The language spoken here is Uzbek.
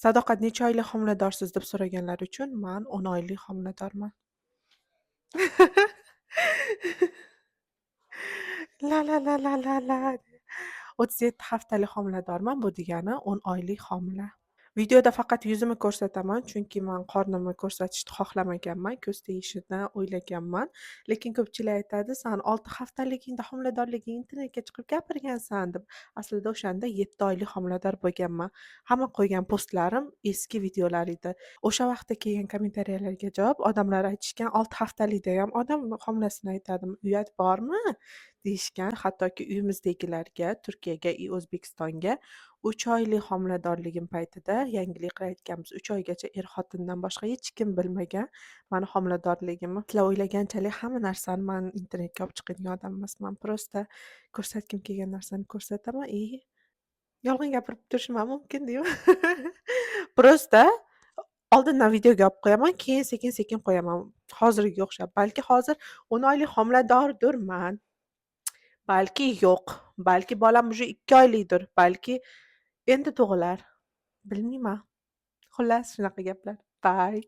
Sadoqat, necha oylik homiladorsiz deb so'raganlar uchun man 10 oylik homiladorman. La la la la la la. 37 haftalik homiladorman, bu degani 10 oylik homila. Videoda faqat yuzimni ko'rsataman, chunki man qornimni ko'rsatishni xohlamaganman, ko'z tegishini o'ylaganman. Lekin ko'pchilik aytadi, san 6 haftaligingda homiladorligingni internetga chiqib gapirgansan deb. Aslida o'shanda 7 oylik homilador bo'lganman. Hamma qo'ygan postlarim eski videolar edi. O'sha vaqtda kelgan kommentariyalarga javob odamlar aytishgan, 6 haftalikda ham odam homilasini aytadimi, uyat bormi deyishgan. Hattoki uyimizdagilarga, Turkiyaga и O'zbekistonga 3 oylik homiladorligim paytida yangilik qilayotganmiz. 3 oygacha er-xotindan boshqa hech kim bilmagan mani homiladorligimni. Sizlar o'ylaganchalik hamma narsani man internetga olib chiqadigan odam emasman. Просто ko'rsatgim kelgan narsani ko'rsataman и yolg'on gapirib turishim ham mumkin deyman. Просто oldindan videoga olib qo'yaman, keyin sekin-sekin qo'yaman. Hozirgiga o'xshab. Balki hozir 10 oylik homiladordirman. Balki yo'q. Balki bolam уже 2 oylikdir. Balki endi tug'ilar. Bilmayman. Xullas, shunaqa gaplar. Bye.